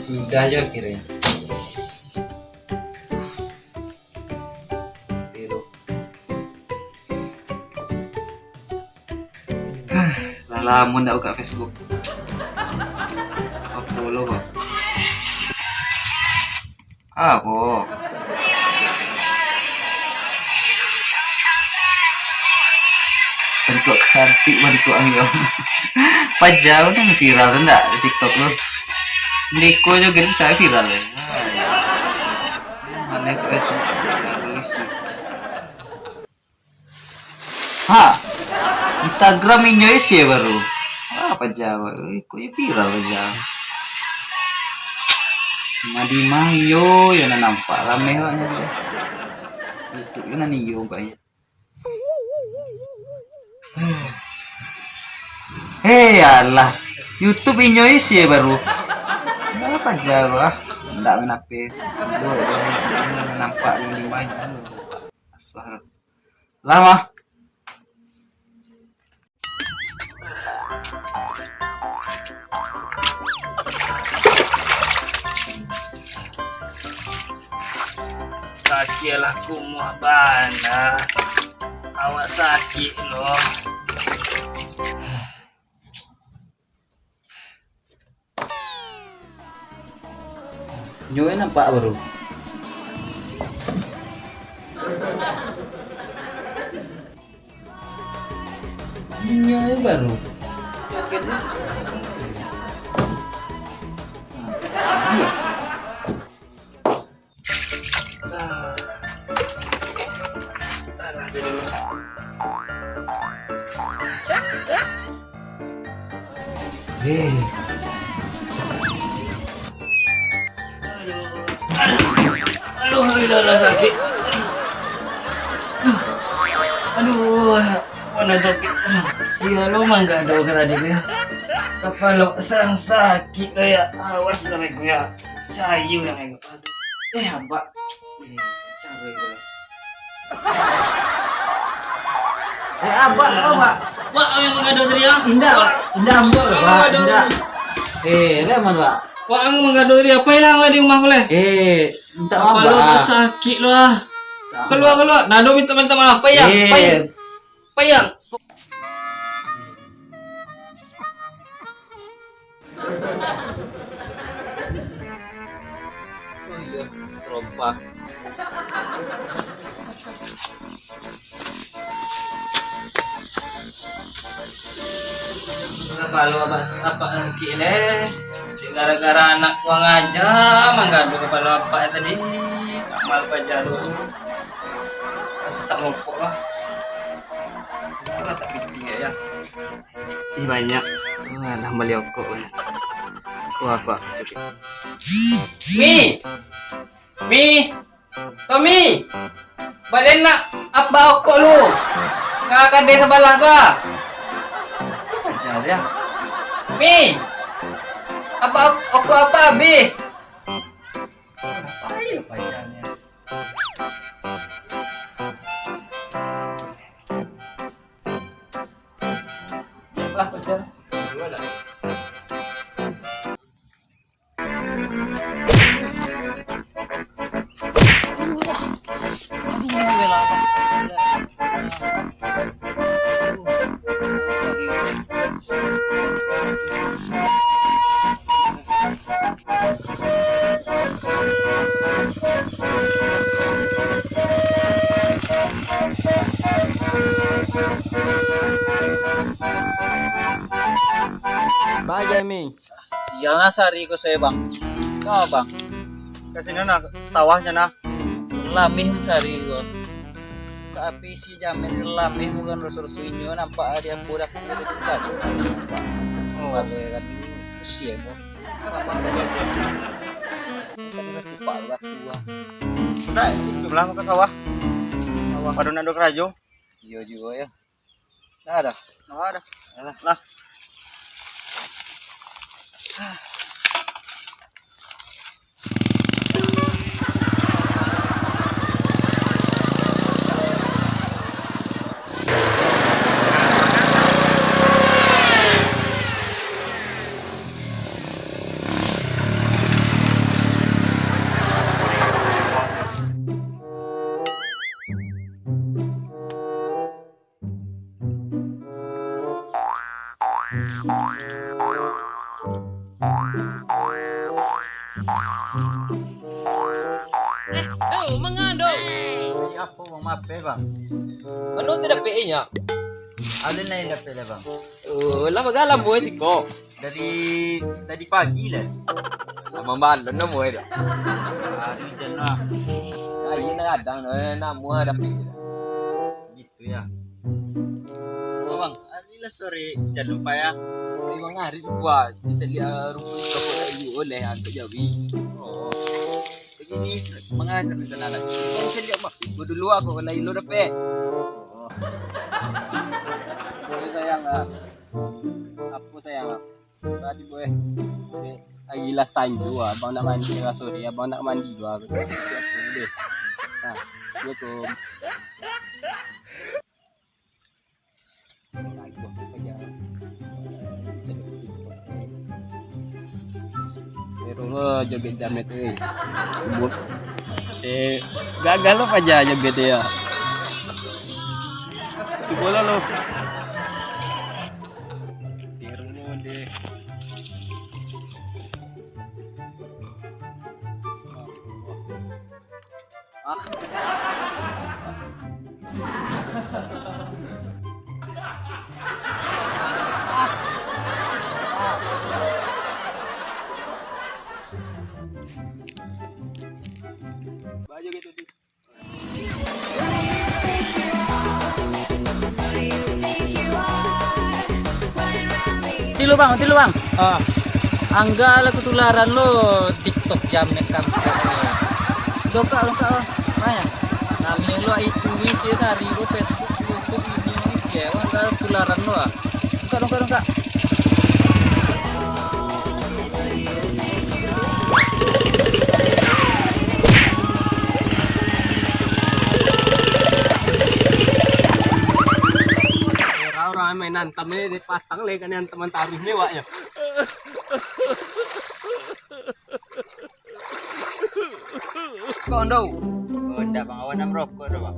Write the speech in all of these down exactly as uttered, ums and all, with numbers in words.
Sudah jo akhirnyo. Tiru. Lah lamo ndak buka Facebook. Apo lo ko? Apo? Bantuak cantik, bantuak anggang. Paja tu kan viral tu ndak di TikTok tu? Ndeko jo game bisa viral. Aneh tu, eh. Ha, Instagram inyo isi baru. Ah, paja ko. Eh, kok iyo viral paja. Madimah iyo, yo nan nampak rameh banyak. YouTube yo nan iyo banyak. Eh, alah. YouTube inyo isi baru. Ndak paja ko ah. Ndak main H P. Yo, yo, yo, nampak Madimah iyo. Asal. Lah, mah. Sakik lah, kumuah bana. Awak sakik lo. Nyo nampak baru. Nyo baru. Eh. Aduh, aduh, aduh, aduh, sakik. Aduh, aduh, aduh, sakik. Sia lo manggado ka tadi ko yo. Kapalo sarang sakik ko yo. Awas lah ko yo. Cayu nan ko. Aduh. Eh, abak. Eh, caro ko. Eh, abak, abak. Wak, yang manggado tadi, ah. Indak, Wak. Indak, ambo, Wak, Wak, manggado. Indak. Eh, Rahman, Wak. Wak, yang manggado tadi, apo ilang lah di rumah ko leh? Eh, minta maaf, Wak. Kapalo sakik lo, ah. Minta maaf. Kalua, kalua. Nado minta, minta maaf. Payah, eh. Payah. Payah. Oh iyo, tarompa. Kapalo apak, apak sakik leh. Gara-gara anak kurang aja, manggado kapalo apak tadi. Amal paja tu. Sasak rokok lah. Alah, tak piti ya. Ih, banyak. Alah, bali rokok. Kuah, kuah, cukup. Mi! Mi! Tommy! Balian nak apak rokok lu. Ka kadai sabalah tu ah. Aja dia. Mi! Apak, rokok apak abih. Apo iyo pajanyo? Lah, pajan. Baa, Jami? Siang lah sari ko sayo, Bang. Kau, Bang? Ka siko nah, sawah se nah. Lameh sari ko. Ka api si Jamil lameh bukan raso-raso inyo nampak di ambo dapua tu kan. Oh. Kalau kan usia ko. Apa tadi aku? Tadi kan sipak batu ah. Nah, itu lah ka sawah. Sawah. Pado nak ado karajo. Iyo juo yo. Dah, dah. Dah, dah. Alah. Lah. Eh, tu, manga tu? Ari apo, Bang? Mape, Bang? Mano tu dapek inyo? Alun lai dapek lai, Bang. Oh, lah bagalamo siko. Dari tadi pagi lah. Lah mambalon namo e tu. Ari ujan lah. Nah, iyo nak gadang tu, eh, namo dapek. Gitu ya. Oh, Bang, ari lah sore ujan lupa ya. Ari mangarib buah. Dia cari, ah, rumput di toko kayu oleh antuk jawi. Oh. Begini, mangajar di sana lagi. Kan cari mak. Gua dulu aku kalau ilo dapek. Oh. Tapi sayang lah. Apo sayang lah? Tadi boy. Lagi lah sanjo, abang nak mandi lah sore, abang nak mandi dulu. Nah, assalamualaikum. Terus lo joget jamet, eh. But. Eh, gagal lo paja joget ya. Cuba lo, lo. Terus deh. Ah. Baju gitu, Dik. Tilu bang, tilu bang. Ah. Angga lah katularan lo TikTok jamet kampung ni. Dongkak, dongkak lo. Banyak. Namo lo itu wis ya sehari ko Facebook, YouTube ini wis ya. Angga lah katularan lo ah. Dongkak, dongkak, dongkak. Urang-urang main antam ni, dipasang lagi kan antam taruih ni, wak, yo. Kok ndo? Oh, ndak, Bang. Awan nak merokok dah, Bang.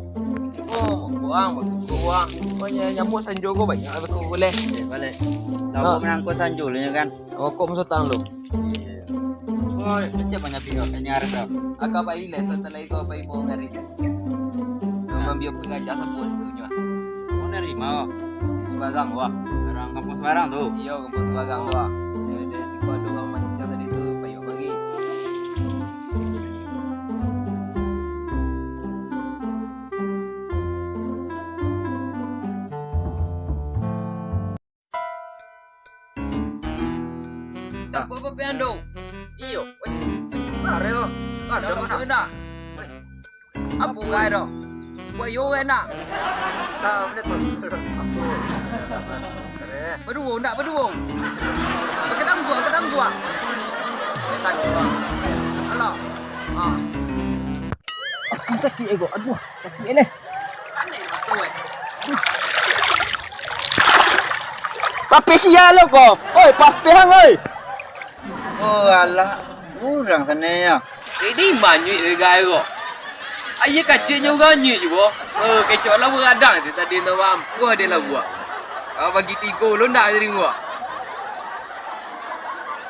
Oh, buang, buang. Oh, nya-, nyamuk sanjo ko banyak lah ko leh. Eh, balik. Tahu menangkok sanjo lu, ya kan? Oh, kok masuk tang lu? Iya. Oh, siapa nyapi kau? Ini arah kau. Agak baik leh, setelah itu apa ibu ngari? Nah. Mambiak pengajak sabuah itu nyo. Oh, dari mana? Di Subarang, wah. Orang kampung Subarang tu? Iya, kampung Subarang tu, wah. Jadi, dari situ ada orang mancing tadi tu, payah lagi. Tak buat apa, Pian, dong? Iyo. Weh, mari lo. Ada mana? Nak. Weh. Apa urai tu? Buat yo urai nak. Tak, boleh tu. Apa? Keren. Baduo, nak baduo. Bakatangguang, bakatangguang. Dia takut, Bang. Alah. Ha. Aduh, sakik, eh, kok. Aduh, sakik, eh, leh. Aneh, betul, eh. Papih sia lo ko. Oi, papih ang, oi. Oh, alah. Urang sana ya. Jadi manyuik lega ero. Aye kaciknyo urang nyuik juo. Oh, kecok lah beradang tu tadi nak mampu ade lah buat. Kalau bagi tigo lo ndak terima.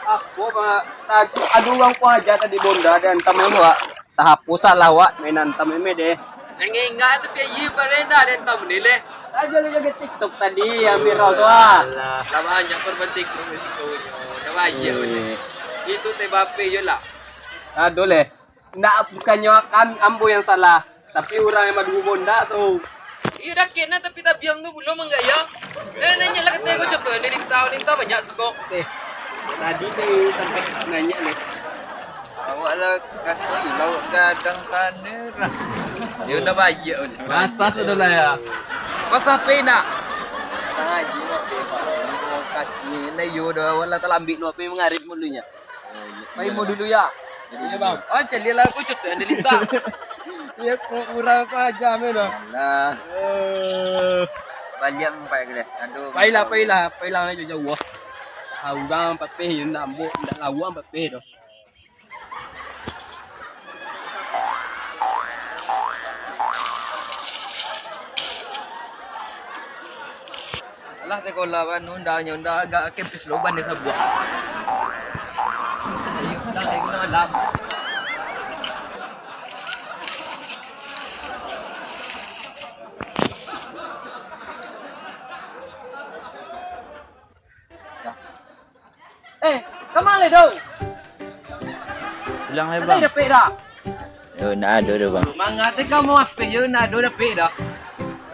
Aku apa tadi ada orang ko aja tadi bonda dan taman buat. Tah apo salah wak, main antam meme deh. Nan ingat tapi aye barenda den tam ni leh. Ajo joget TikTok tadi, yang viral tu ah. Alah, lah banyak korban TikTok di sikonyo. Dah banyak. Eh. Itu teh bape je lah. Aduh leh. Ndak, bukannyo am-, ambo yang salah, tapi urang yang baduo bonda tu. Iyo, dakek nah, tapi tabiang tu pulo manggaya. Nah, nanya lah kato ko contoh, yang di lintau, lintau banyak suko. Eh, tadi tu sampai nanya ni. Awak lah kato ilau gadang sana lah. Yo, ndak baiak pun. Basah sudah lah ya. Basah pe nak. Tang aji nak pe, Pak. Kaki lah yo dah, awak lah talambik nak pe mangarit mulunyo. Pai mo dulu ya. Iya, Bang. Oh, caliak lah aku cut yang dilintang. Iya, ku-, kurang aku aja men dah. Alah. Eh. Baliak empat ke dah. Aduh. Pailah, pailah, pailah aja jauh ah. Ah, urang empat peh, ndak ambok, ndak lawak empat peh dah. Alah, sekolah kan, Honda, Honda agak kempis lo ban dia sabuah. Ayo, Honda, ayo, Honda. Alah. Eh, kama lai tu? Pulang lai, Bang. Dapek dah. Yo, ndak ado doh, Bang. Mangati kau mau apeh yo, ndak ado dapek dah.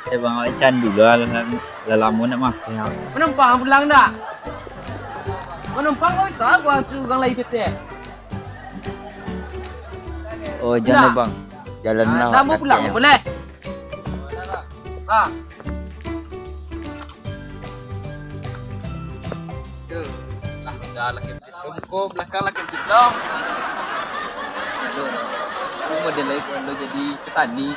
Eh, Bang, awak candu lah, lah, lah lamo ndak makan. Manumpang pulang dak? Manumpang kau bisa, aku asuh urang lai teteh. Oh, jan, Bang. Jalan lah. Ndak mau pulang, boleh? Ah. Tuh, lah, udah lah kempis. Muko belakang lah kempis dong. Aduh, aku model lagi kalau jadi petani.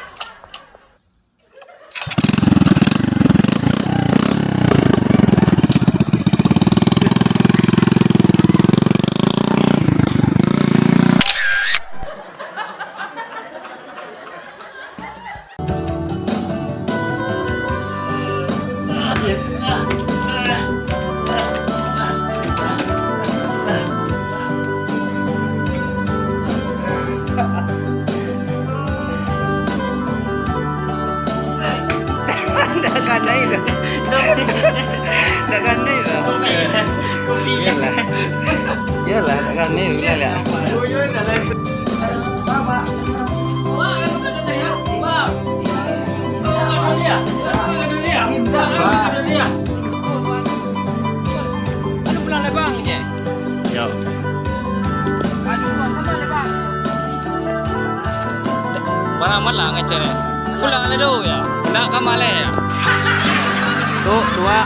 Ndak kanai doh. Ndak kanai doh. Iyolah. Iyolah, ndak kanai doh, lah. Anu pulang lah, Bang, je. Yo. Malam-malam ngecek ni. Pulang lah dulu, ya. Nak ka maleh, ya. Tu, dua.